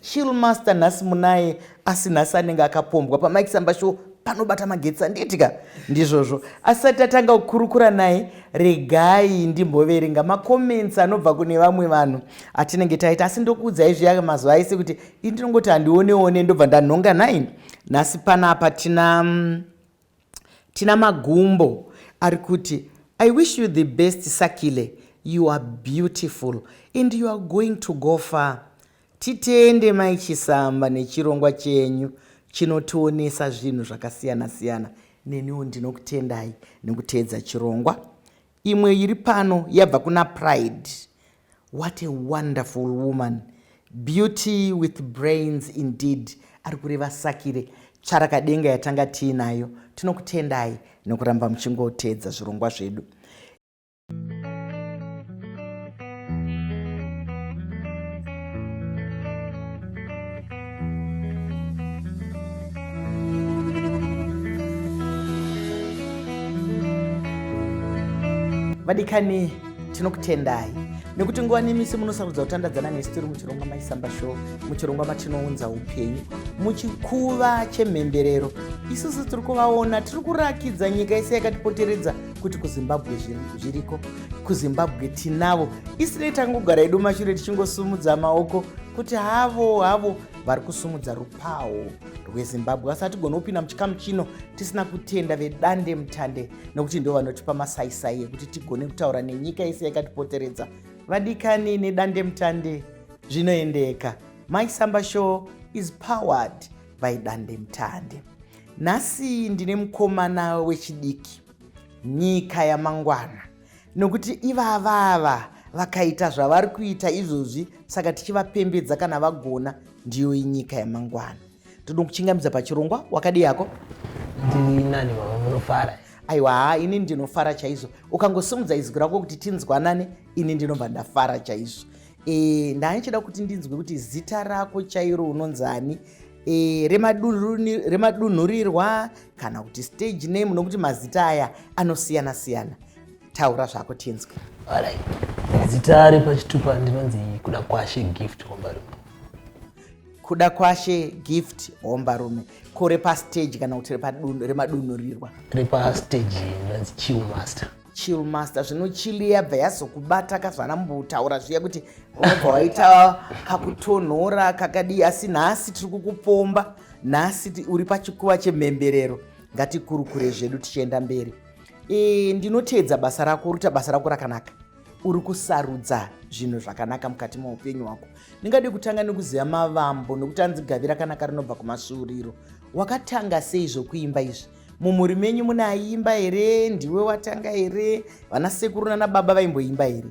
Chill Master nhasi munaye, asi nhasi anenge akapombwa paMike Samba Show panobata magetsi andiitika ndizvozvo. Asati tatanga kukurukura naye, regai ndimboverenga macomments anobva kune vamwe vanhu atinenge taita. Asi ndokuudzai zviya mazuva aise kuti ini ndinongoti handioneone ndobva ndanhonga nai. Nhasi panapa tina Magumbo ari kuti, I wish you the best Sakile, you are beautiful and you are going to go far. Titende Mai Chisamba nechirongwa chenyu chinotionesa zvinhu zvakasiyana siyana. Neniwo ndinokutendai nekuteedza chirongwa. Imwe iri pano yabva kuna Pride. What a wonderful woman. Beauty with brains indeed. Ari kureva Sakile tsvarakadenga yatanga tiinayo. Tinokutendai nekuramba muchingoteedza zvirongwa zvedu. Vadikani, tinokutendai nekuti nguva nemisi munosarudza kutandadzana nesu tiri muchirongwa Maisamba Show, muchirongwa matinounza upenyu muchikuva chemhemberero. Isusu tiri kuvaona, tiri kurakidza nyika yese yakatipoteredza kuti kuZimbabwe zviriko, kuZimbabwe tinavo. Isinei tangogara edu mashure tichingosumudza maoko kuti havo havo vari kusumudza rupawo rweZimbabwe. Asi hatigone kupinda muchikamu chino tisina kutenda vedande mutande, nokuti ndo vanotipa masaisai ekuti tigone kutaura nenyika yese yakatipoteredza. Vadikani, nedande mutande zvinoendeka. Mai Samba Show is powered by Dande Mutande. Nhasi ndine mukomana wechidiki, nyika yamangwana, nokuti ivavava vakaita zvavari kuita izvozvi, saka tichivapembedza kana vagona, ndiyo inyika yamangwana. Tinokuchingamidza pachirongwa. Wakadii yako? Ndiri nani mama, munofara? Aiwa, haa, ini ndinofara chaizvo. Ukangosimudza izwi rako kuti tinzwanane, ini ndinobva ndafara chaizvo. Ndaichida kuti ndinzwe kuti zita rako chairo unonzani, remadunhurirwa kana kuti stage name, nokuti mazita aya anosiyana siyana. Taura zvako tinzwe. Alright. Zita repachitupa ndinonzi Kuda Kwashe Gift Hombarume. Kuda Kwashe Gift Hombarume. Ko repastage kana kuti remadunhurirwa? Repastage ndinonzi Chill Master. Chill Master. Zvino chili yabva yazokubata kazvana mbotaura zviya kuti unobva waita kakutonhora kakadii, asi nhasi tiri kukupomba. Nhasi uri pachikuva chemhemberero, ngatikurukure zvedu tichienda mberi. Ndinoteedza basa rako, uri kuita basa rako rakanaka, uri kusarudza zvinhu zvakanaka mukati meupenyu hwako. Ndingade kutanga nekuziva mavambo, nekuti anzi gavi rakanaka rinobva kumasvuuriro. Wakatanga sei zvokuimba izvi? Mumhuri menyu mune aiimba here? Ndiwe watanga here? Vana sekuru nana baba vaimboimba here?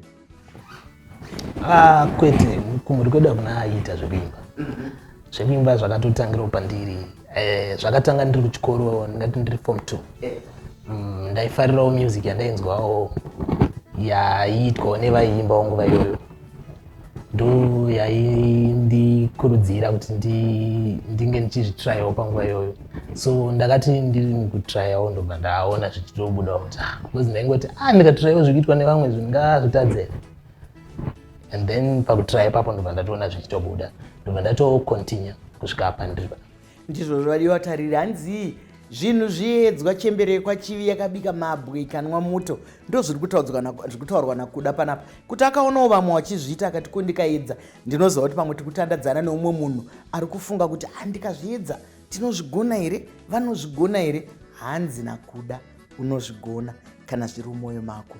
Kwete, kumhuri kwedu hakuna aiita zvekuimba. Zvekuimba zvakatotangirawo pandiri. Zvakatanga ndiri kuchikoro, ndingati ndiri form 2. Ndaifarirawo music yandainzwawo yaiitwawo nevaiimbawo nguva iyoyo, ndo yaindikurudzira kuti ndinge ndichizvitrayawo panguva iyoyo. So ndakati ndiri mukutrayawo, ndobva ndaona zvichitobudawo kuti because ndaingoti ndikatrayawo zvikuitwa nevamwe zvinhu ngazvitadzere. And then pakutraya ipapo ndobva ndatoona zvichitobuda, ndobva ndatocontinue kusvika apa ndiri pa. Ndizvo zvadiwa tariri, hanzi zvinhu zviedzwa chembere kwaChivi yakabika mabwe ikanwa muto. Ndo zviri kutaurwa naKuda panapa, kuti akaonawo vamwe vachizviita akati ko ndikaedza. Ndinoziva kuti pamwe tikutandadzana neumwe munhu ari kufunga kuti ndikazviedza tinozvigona here, vanozvigona here. Hanzi naKuda unozvigona kana zviri mumwoyo mako.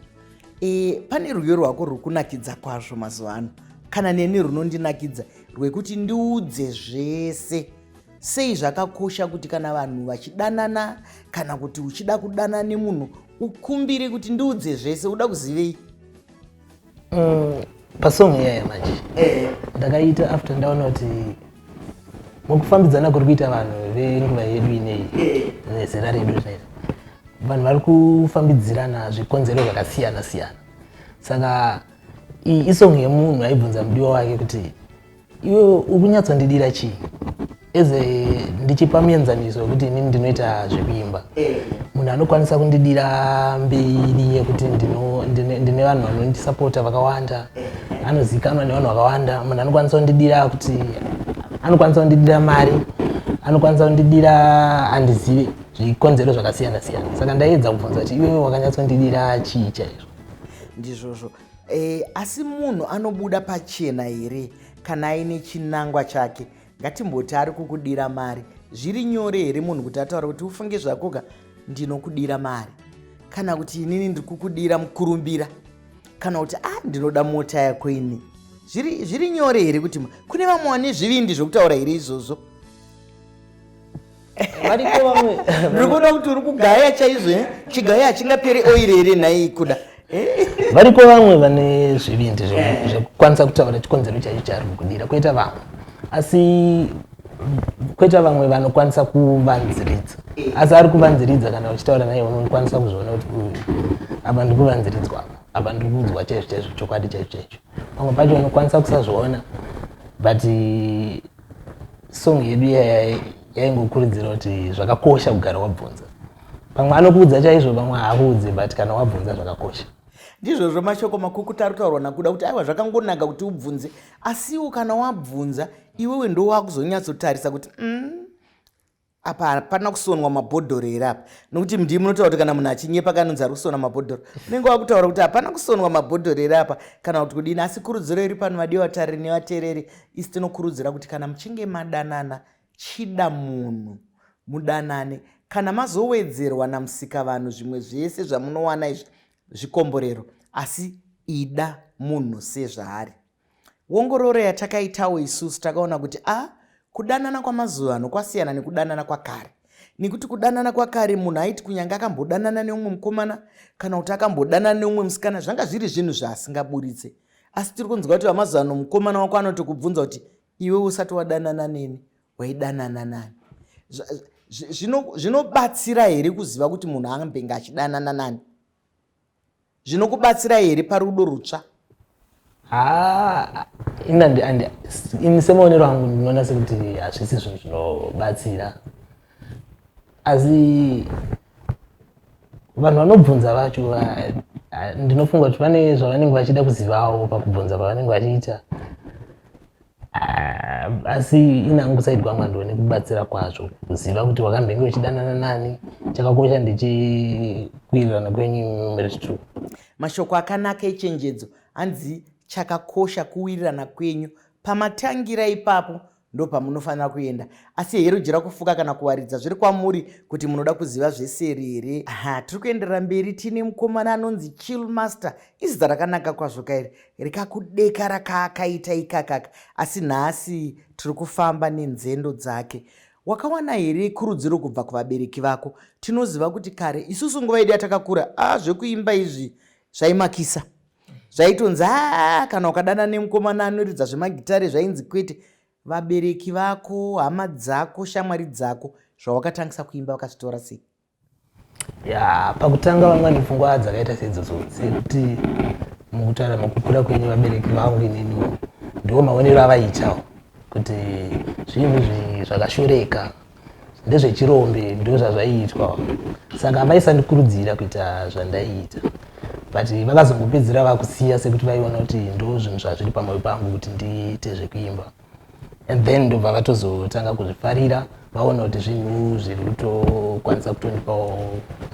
Pane rwiyo rwako ruri kunakidza kwazvo mazuva ano, kana neni runondinakidza, rwekuti ndiudze zvese. Sei zvakakosha kuti kana vanhu vachidanana kana kuti uchida kudanana nemunhu ukumbire kuti ndiudze zvese? Uda kuzivei? Pasong iyaya manje ndakaita after ndaona kuti mukufambidzana kuri kuita vanhu venguva yedu ineyi nezera redu rineri, vanhu vari kufambidzirana zvikonzero zvakasiyana siyana. Saka iyi isong yemunhu aibvunza mudiwa wake kuti iwe uri kunyatsondidira chii? Eze ndichipa muenzaniso wekuti inini ndinoita zvekuimba, munhu anokwanisa kundidira mbiri yekuti ndine vanhu vanondisapota vakawanda, anozikanwa nevanhu vakawanda. Munhu anokwanisa kundidira kuti Anokwanisa kundidira mari, anokwanisa kundidira handizive zvikonzero zvakasiyana siyana. Saka ndaiedza kubvunza kuti iwewe wakanyatsondidira chii chaizvo. Ndizvozvo. Asi munhu anobuda pachena here kana aine chinangwa chake? Ngatimboti ari kukudira mari, zviri nyore here munhu kuti ataura kuti ufunge zvakoka ndinokudira mari, kana kuti inini ndiri kukudira mukurumbira, kana kuti ndinoda mota yako ini? Zviri nyore here kuti kune vamwe vane zvivindi zvokutaura here izvozvo? Variko vamwe. Ndiri kuona kuti uri kugaya chaizvo, chigaya hachingaperi oiri here nhai Kuda? Variko vamwe vane zvivindi zvekukwanisa kutaura chikonzero chaicho chaari kukudira, kwoita vamwe, asi kwoita vamwe vanokwanisa kuvanziridza. Asi ari kuvanziridza, kana uchitaura naye unokwanisa kuzviona kuti uyu apa ndiri kuvanziridzwa, apa apa ndiri kuudzwa chaizvo chaizvo, chokwadi chaizvo chaizvo. Pamwe pacho unokwanisa kusazviona, but song yedu yaingokurudzira kuti zvakakosha kugara wabvunza. Pamwe anokuudza chaizvo, pamwe haakuudzi, but kana wabvunza zvakakosha. Ndizvozvo, mashoko makukuta ari kutaurwa naKuda kuti aiwa, zvakangonaka kuti ubvunze, asiwo kana wabvunza iwewe ndo wakuzonyatsotarisa kuti apa hapana kusonwa mabhodhoro here apa, nokuti ndii munotaura kuti kana munhu achinyepa kanonzi ari kusona mabhodhoro, unenge wakutaura kuti hapana kusonwa mabhodhoro here apa kana kuti kudini. Asi kurudziro iri pano, vadiwa vatariri nevateereri, isi tinokurudzira kuti kana muchinge madanana, chida munhu mudanane. Kana mazowedzerwa namusika vanhu, zvimwe zvese zvamunowana izvi zvikomborero, asi ida munhu sezvaari. Ongororo yatakaitawo isusu, takaona kuti a kudanana kwamazuva ano kwasiyana nekudanana kwakare, nekuti kudanana kwakare munhu aiti kunyange akambodanana neumwe mukomana kana kuti akambodanana neumwe musikana, zvanga zviri zvinhu zvaasingaburitse. Asi tiri kunzwa kuti vamazuva ano mukomana wako anotokubvunza kuti iwe usati wadanana neni waidanana nani? Zvinobatsira here kuziva kuti munhu ambenge achidanana nani? Zvinokubatsira here parudo rutsva? Haa, ini semaonero angu ndinoona sekuti hazvisi zvinhu zvinobatsira, asi vanhu vanobvunza vacho ndinofunga kuti pane zvavanenge vachida kuzivawo pakubvunza kwavanenge vachiita. Asi inangu side kwangu handioni kubatsira kwazvo kuziva kuti wakambenge uchidanana nani. Chakakosha ndechikuwirirana kwenyu muri two. Mashoko akanaka echenjedzo, hanzi chakakosha kuwirirana kwenyu. Pamatangira ipapo ndo pamunofanira kuenda, asi hero jira kufuka kana kuwaridza zviri kwamuri kuti munoda kuziva zveseri here. Aha, tiri kuenderera mberi tiine mukomana anonzi Chill Master. Izita rakanaka kwazvo kairi rikakudeka rakaakaita ikakaka, asi nhasi tiri kufamba nenzendo dzake. Wakawana here kurudziro kubva kuvabereki vako? Tinoziva kuti kare isusu nguva yedu yatakakura, a zvekuimba izvi zvaimakisa, zvaitonzi a kana ukadana nemukomana anoridza zvemagitare zvainzi kwete. Vabereki vako, hama dzako, shamwari dzako, zvawakatangisa kuimba vakazvitora sei? Ya, pakutanga vanga nepfungwa dzakaita seidzodzo, sekuti mukutaura mukukura kwenyu vabereki vangu inini ndiwo maonero avaiitawo kuti zvinhu zvakashoreka, ndezvechirombe, ndo zvazvaiitwa. Saka vaisandikurudzira kuita zvandaiita, but vakazongopedzera vakusiya sekuti vaiona kuti ndo zvinhu zvazviri pamwoyo pangu kuti ndiite zvekuimba, and then ndobva vatozotanga kuzvifarira, vaona kuti zvinhu zviri kutokwanisa kutondipawo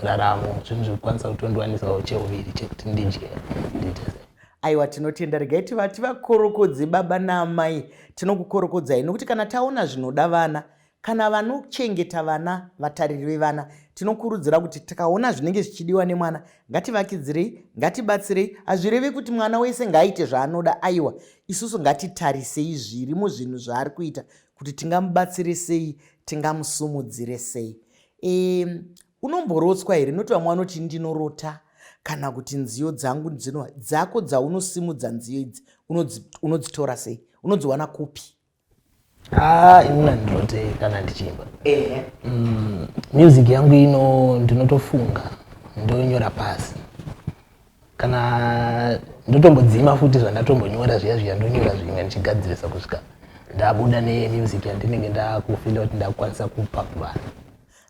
raramo, zvinhu zviri kukwanisa kutondiwanisawo cheuviri chekuti ndidye, ndiite sei. Aiwa, tinotenda. Regai tivakorokodze baba naamai. Tinokukorokodzai nokuti kana taona zvinoda vana, kana vanochengeta vana, vatariri vevana, tinokurudzira kuti tikaona zvinenge zvichidiwa nemwana, ngativakidzirei, ngatibatsirei. Hazvirevi kuti mwana wese ngaaite zvaanoda, aiwa. Isusu ngatitarisei zviri muzvinhu zvaari kuita kuti tingamubatsire sei, tingamusumudzire sei. Unomborotswa here? Noti vamwe vanoti ndinorota, kana kuti nziyo dzangu dzino dzako dzaunosimudza nziyo idzi unodzitora sei, unodziwana kupi? Ah, ini handirote kana ndichiimba. Music yangu ino ndinotofunga, ndonyora pasi, kana ndotombodzima futi zvandatombonyora zviya zviya, ndonyora zvimwe ndichigadzirisa kusvika ndabuda nemusic yandinenge ndakufeela kuti ndakukwanisa kupa kuvanhu.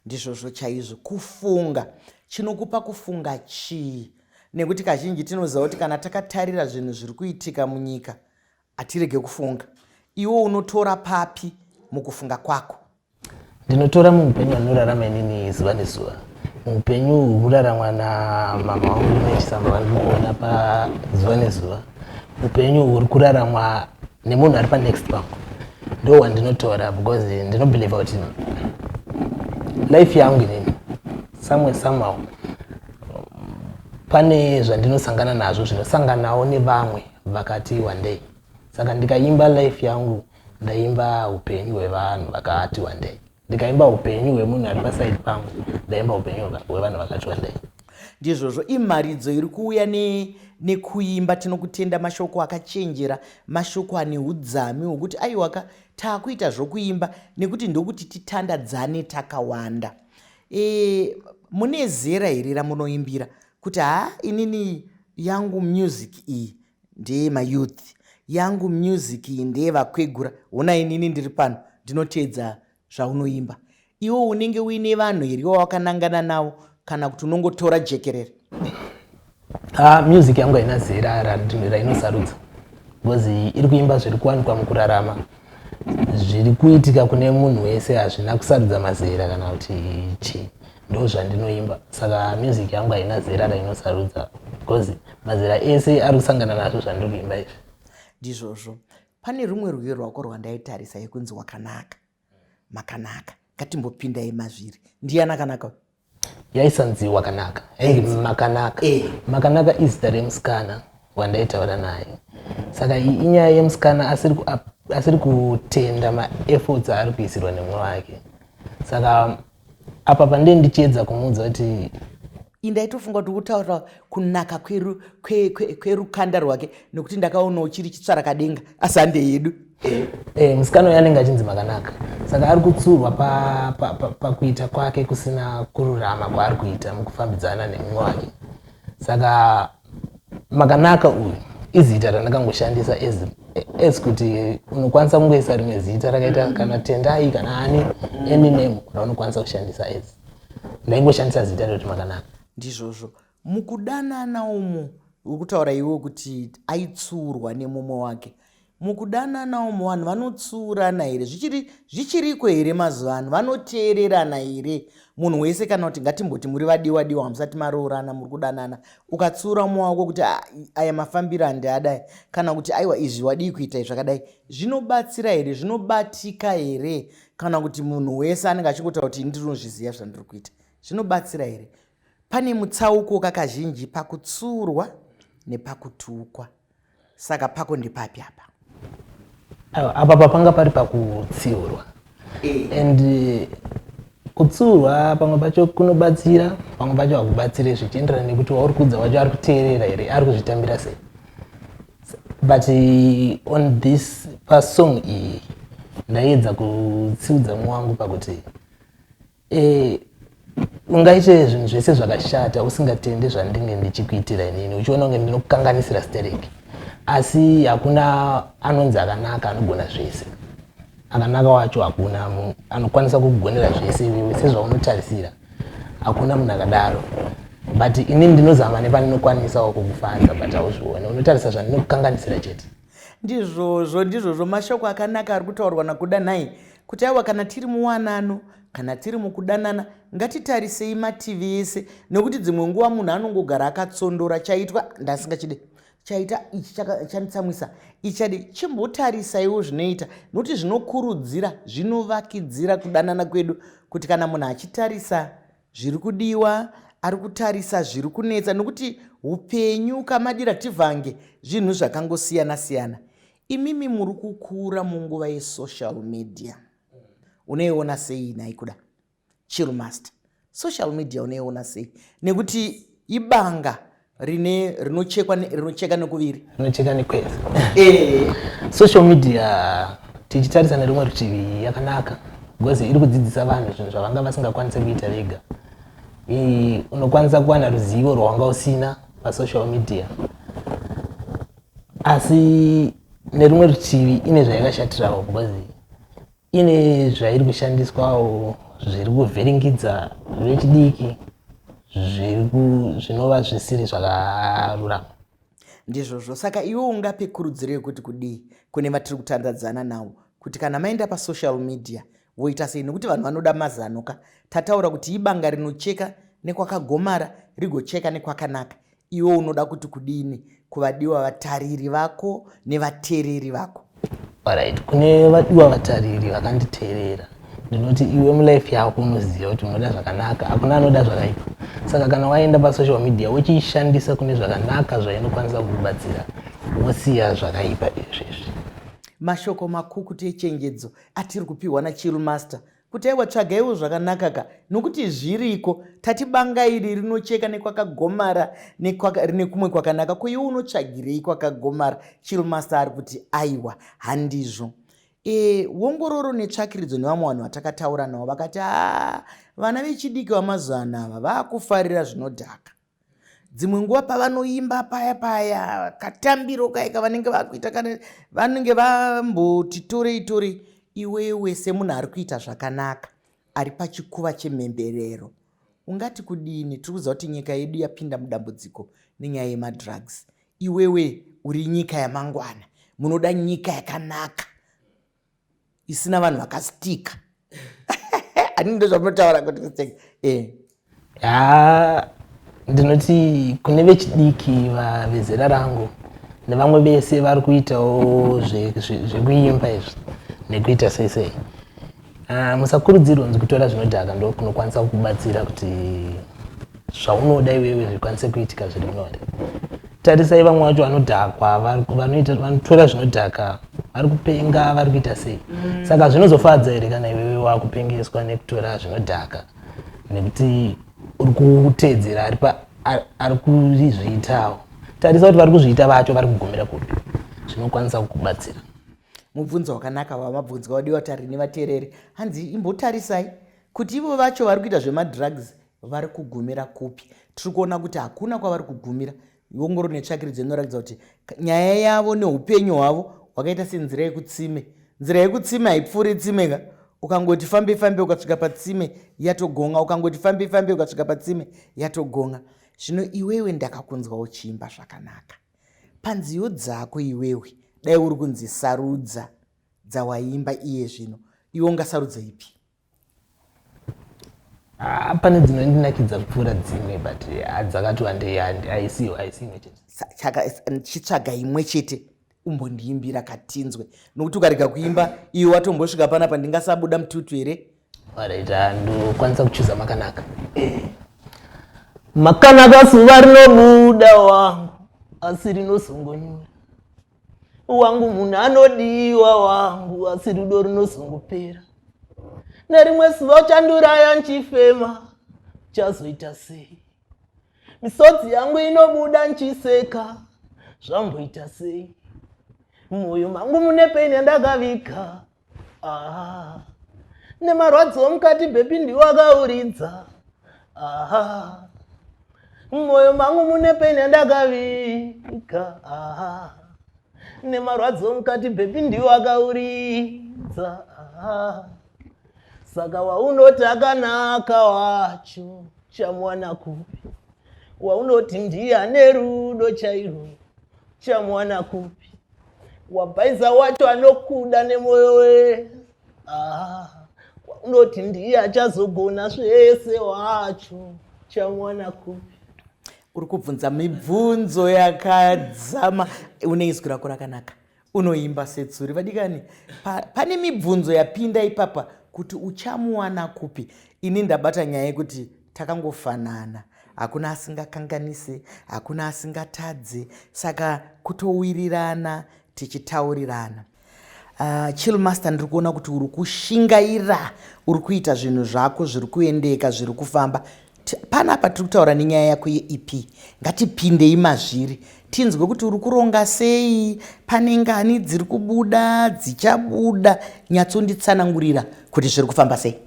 Ndizvozvo chaizvo. Kufunga, chinokupa kufunga chii? Nekuti kazhinji tinoziva kuti kana takatarira zvinhu zviri kuitika munyika hatirege kufunga. Iwe unotora papi Mukufunga kwako? Ndinotora muupenyu hwandinorarama inini zuva nezuva, muupenyu huraramwa namama wangu nechisamba vandiri kuona pazuva nezuva, upenyu huri kuraramwa nemunhu ari panext pangu, ndo hwandinotora, because ndinobelieva kuti life yangu inini somewhere, somehow, pane zvandinosangana nazvo zvinosanganawo nevamwe vakati wandei. Saka ndikaimba life yangu, ndaimba upenyu hwevanhu vakati wandei. Ndikaimba upenyu hwemunhu ari paside pangu, ndaimba upenyu hwevanhu vakati wandei. Ndizvozvo, imharidzo iri kuuya nekuimba. Tinokutenda, mashoko akachenjera, mashoko ane udzami hwekuti aiwaka, taakuita zvokuimba nekuti ndokuti titandadzane takawanda. Mune zera here ramunoimbira kuti, ha, inini yangu music iyi ndeyemayouth, yangu music iyi ndeyevakwegura, hona inini ndiri pano ndinoteedza zvaunoimba? Iwe unenge uine vanhu here wawakanangana navo, kana kuti unongotora jekerere? Ah, music yangu haina zera rainosarudza, because iri kuimba zviri kuwanikwa mukurarama, zviri kuitika kune munhu wese. Hazvina kusarudza mazera kana kuti chii, ndo zvandinoimba. Saka music yangu haina zera rainosarudza, because mazera ese ari kusangana nazvo zvandiri kuimba izvi. Ndizvozvo. Pane rumwe rwiyo rwako rwandaitarisa yekunzi "Wakanaka Makanaka". Ngatimbopindai mazviri. Ndiani akanaka? Yaisanzi "Wakanaka", yainge "Makanaka". Makanaka izita remusikana wandaitaura naye. Saka iyi inyaya yemusikana asiri kutenda maefforts aari kuisirwa nemumwe wake. Saka apa pandee ndichiedza kumuudza kuti Indaitofunga kuti kutaura kunaka kwerukanda rwake, nekuti ndakaonawo chiri chitsvarakadenga, asi hande yedu. Musikana uyu anenge achinzi Makanaka. Saka ari kutsurwa pakuita kwake kusina kururama kwaari kuita mukufambidzana nemumwe wake. Saka Makanaka uyu izita randakangoshandisa as kuti unokwanisa kungoisa rimwe zita rakaita kana Tendai kana ani, any name raunokwanisa kushandisa. As ndaingoshandisa zita rekuti Makanaka. Ndizvozvo. Mukudanana umu, uri kutaura iwe kuti aitsurwa nemumwe wake, mukudanana umu vanhu vanotsurana here? Zvichiriko here mazuva ano? Vanoteererana here munhu wese? Kana kuti ngatimboti muri vadiwa diwa, hamusati maroorana, muri kudanana, ukatsura umwe wako kuti, "Ah, aya mafambiro handiadai," kana kuti, "Aiwa, izvi wadii kuita izvi zvakadai," zvinobatsira here? Zvinobatika here? Kana kuti munhu wese anenge achingotaura kuti, "Ndinozviziva zvandiri kuita"? Zvinobatsira here? Pane mutsauko kakazhinji pakutsurwa nepakutukwa. Saka pako ndepapi apa? Aiwa, apa papanga pari pakutsiurwa. And kutsiurwa pamwe pacho kunobatsira, pamwe pacho hakubatsire, zvichienderana nekuti wauri kuudza wacho ari kuteerera here, ari kuzvitambira sei. But on this pasong iyi ndaiedza kutsiudza mumwe wangu pakuti ungaite zvinhu zvese zvakashata usingatendi zvandinge ndichikuitira inini, uchiona kunge ndinokukanganisira stereki, asi hakuna anonzi akanaka anogona zvese. Akanaka wacho hakuna anokwanisa kukugonera zvese iwewe sezvaunotarisira. Hakuna munhu akadaro. But inini ndinozama nepandinokwanisawo kukufadza, but hauzvione, unotarisa zvandinokukanganisira chete. Ndizvozvo, ndizvozvo. Mashoko akanaka ari kutaurwa naKuda nhai, kuti aiwa, kana tiri muwanano, kana tiri mukudanana, ngatitarisei mativi ese, nekuti dzimwe nguva munhu anongogara akatsondora chaitwa, ndasingachide chaita ichi, chanditsamwisa ichadi. Chimbotarisaiwo zvinoita, nokuti zvinokurudzira, zvinovakidzira kudanana kwedu, kuti kana munhu achitarisa zviri kudiwa, ari kutarisa zviri kunetsa, nokuti upenyu kamadira tivhange zvinhu zvakangosiyana siyana. Imimi muri kukura munguva yesocial media, unoiona sei nhai Kuda Chillmaster? Social media unoiona sei? Nekuti ibanga rine rinochekwa rinocheka nekuviri. Rinocheka nekwese. Social media, tichitarisa nerumwe rutivi, yakanaka because iri kudzidzisa vanhu zvinhu zvavanga vasingakwanisi kuita vega. Unokwanisa kuwana ruzivo rwawanga usina pasocial media, asi nerumwe rutivi ine zvayakashatirawo, because ine zvairi kushandiswawo zviri kuvhiringidza vechidiki, zvinova zvisiri zvakarurama. Ndizvozvo. Saka iwe ungape kurudziro yekuti kudii kune vatiri kutandadzana navo? Kuti kana maenda pasocial media voita sei? Nekuti vanhu vanoda mazano ka. Tataura kuti ibanga rinocheka nekwakagomara, rigocheka nekwakanaka. Iwe unoda kuti kudini kuvadiwa vatariri vako nevateereri vako? Alright, kune vadiwa vatariri vakanditeerera, ndinoti iwe mulife yako unoziva kuti unoda zvakanaka, hakuna anoda zvakaipa. Saka kana waenda pasocial media, uchiishandisa kune zvakanaka zvainokwanisa kukubatsira, wosiya zvakaipa izvezvi. Mashoko makukutu echenjedzo atiri kupiwa naChillmaster kuti aiwa, tsvagaiwo zvakanaka ka, nokuti zviriko. Tati banga iri rinocheka nekwakagomara nekumwe kwakanaka. Ko iwe unotsvagirei kwakagomara? Chillmaster ari kuti aiwa, handizvo. Ongororo netsvakiridzo nevamwe vanhu vatakataura navo vakati haa, vana vechidiki vamazuva ano ava vaakufarira zvinodhaka. Dzimwe nguva pavanoimba paya paya, katambiro kaya kavanenge vakuita, kana vanenge vamboti torei torei. Iwewe semunhu ari kuita zvakanaka, ari pachikuva chemhemberero, ungati kudini? Tiri kuziva kuti nyika yedu yapinda mudambudziko nenyaya yemadrugs. Iwewe uri nyika yamangwana, munoda nyika yakanaka isina vanhu vakastika hanini, ndozvamunotaura kuti kustika. Ya, ndinoti kune vechidiki vezera rangu nevamwe vese vari kuitawo zvekuimba izvi nekuita sei sei, musakurudzirwa nzi kutora zvinodhaka ndo kunokwanisa kukubatsira kuti zvaunoda iwewe zvikwanise kuitika zviri nyore. Tarisai vamwe vacho vanodhakwa, vanotora zvinodhaka, vari kupenga, vari kuita sei. Saka zvinozofadza here kana iwewe wakupengeswa nekutora zvinodhaka, nekuti uri kuteedzera ari kuzviitawo? Tarisa kuti vari kuzviita vacho vari kugumira kupi, zvinokwanisa kukubatsira. Mubvunzo wakanaka wamabvunzwa, wadiwa tariri nevateereri. Hanzi imbotarisai kuti ivo vacho vari kuita zvemadrugs vari kugumira kupi. Tiri kuona kuti hakuna kwavari kugumira. Ongororo netsvakiridzo inoratidza kuti nyaya yavo neupenyu hwavo hwakaita senzira yekutsime. Nzira yekutsime haipfuuri tsime ka. Ukangoti fambe fambe ukasvika patsime, yatogonga. Ukangoti fambe fambe ukasvika patsime, yatogonga. Zvino iwewe ndakakunzwa uchiimba zvakanaka panziyo dzako. Iwewe dai uri kunzi sarudza dzawaimba iye zvino, iwe ungasarudza ipi? Ah, pane dzinondinakidza kupfuura dzimwe, but dzakati wandei, haisi imwe chete. Chitsvaga imwe chete umbondiimbira katinzwe, nokuti ukarega kuimba iwe watombosvika panapa, ndingasabuda mututu here? Alright, ndokwanisa kuchuza Makanaka. Makanaka, zuva rinobuda wangu, asi rinosongonyura wangu. Munhu anodiwa wangu, asi rudo rinosongopera. Nerimwe zuva uchanduraya nchifema, chazoita sei? Misodzi yangu inobuda nchiseka, zvamboita sei? Mwoyo mangu mune pain yandakavika. Ah, nemarwadzo mukati, baby, ndiwakauridza. Ah, mwoyo mangu mune pain yandakavika. Ah, nemarwadzo mukati, baby, ndiwakauridza. Ah, saka waunoti akanaka wacho chamuwana kupi? Waunoti ndiye ane rudo chairwo chamuwana kupi? Wabhaisa wacho anokuda nemwoyo wese. Ah, waunoti ndiye achazogona zvese wacho chamuwana kupi? Uri kubvunza mibvunzo yakadzama. Une izwi rako rakanaka, unoimba setsuri. Vadikani, pane mibvunzo yapinda ipapa kuti uchamuwana kupi. Ini ndabata nyaya yekuti takangofanana, hakuna asingakanganise, hakuna asingatadze, saka kutowirirana tichitaurirana. Chill Master, ndiri kuona kuti uri kushingaira, uri kuita zvinhu zvako zviri kuendeka, zviri kufamba. Panapa tiri kutaura nenyaya yako yeEP. Ngatipindei mazviri, tinzwe kuti uri kuronga sei, pane ngani dziri kubuda, dzichabuda. Nyatsonditsanangurira kuti zviri kufamba sei.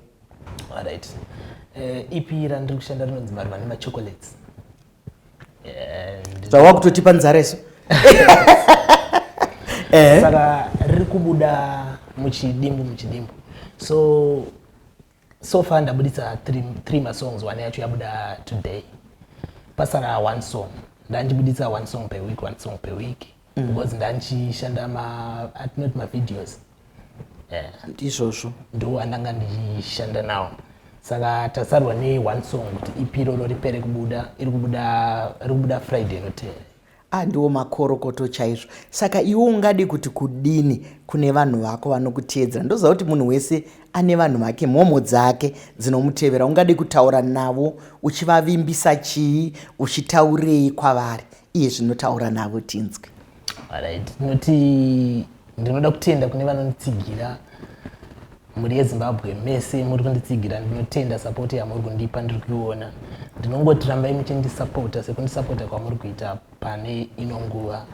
Alright. EP randiri kushanda rinonzi Maruva nemaChocolates. Zvawakutotipa nzara isu. Saka riri kubuda muchidimbu muchidimbu. So far ndabudisa three masongs, one yacho yabuda today, pasara one song. Ndandichibudisa one song per week, one song per week, because ndandichishanda ma atinoti mavideos. Ndizvozvo. Ndo andanga ndichishanda nawo. Saka tasarwa ne-one song kuti EP iroro ripere kubuda, iri kubuda, iri kubuda Friday inotevera. Ah, ndiwo makorokoto chaizvo. Saka iwe ungadi kuti kudini kune vanhu vako vanokuteedzera? Ndoziva kuti munhu wese ane vanhu vake, mhomho dzake dzinomutevera. Ungadi kutaura navo uchivavimbisa chii, uchitaurei kwavari? Iye zvino taura navo tinzwe. Alright, ndinoti ndinoda kutenda kune vanonditsigira, mhuri yeZimbabwe mese muri kunditsigira. Ndinotenda support yamuri kundipa, ndiri kuiona. Ndinongoti rambai muchindisapota sekundisapota kwamuri kuita pane ino nguva.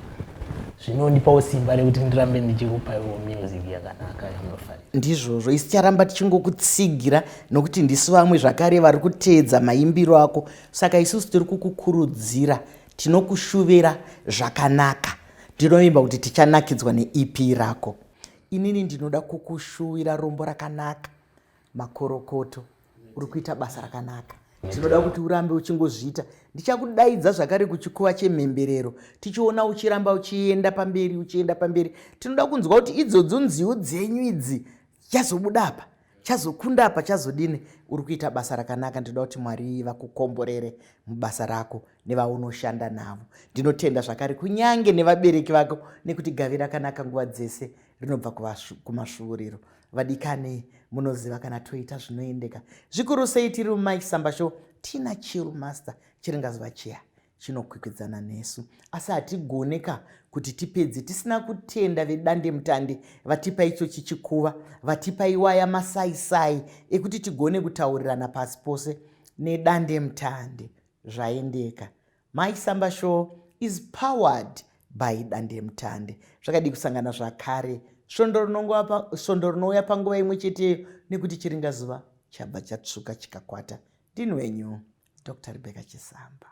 Zvinondipawo simba rekuti ndirambe ndichikupaiwo music yakanaka yamunofarira. Ndizvozvo, isu ticharamba tichingokutsigira nokuti ndisu vamwe zvakare vari kuteedza maimbiro ako. Saka isusu tiri kukukurudzira, tinokushuvira zvakanaka, ndinovimba kuti tichanakidzwa neEP rako. Inini ndinoda kukushuvira rombo rakanaka, makorokoto. Uri kuita basa rakanaka, tinoda kuti urambe uchingozviita. Ndichakudaidza zvakare kuchikuva chemhemberero, tichiona uchiramba uchienda pamberi, uchienda pamberi. Tinoda kunzwa kuti idzodzo nziyo dzenyu idzi chazobuda apa, chazokunda apa, chazodini. Uri kuita basa rakanaka, ndinoda kuti Mwari vakukomborere mubasa rako nevaunoshanda navo. Ndinotenda zvakare kunyange nevabereki vako, nekuti gavi rakanaka nguva dzese rinobva kumasvuuriro. Vadikani, munoziva kana toita zvinoendeka zvikuru sei tiri muMike Samba Show, tina Chill Master chiringazuva chiya chinokwikwidzana nesu, asi hatigone ka kuti tipedze tisina kutenda vedande mutande vatipa ichochi chikuva, vatipa iwaya masaisai ekuti tigone kutaurirana pasi pose nedande mutande. Zvaendeka. Mike Samba Show is powered by dande mutande. Zvakadii kusangana zvakare svondo rinouya panguva imwe cheteyo, nekuti chiringazuva chabva chatsvuka chikakwata. Ndini wenyu Dr Rebecca Chisamba.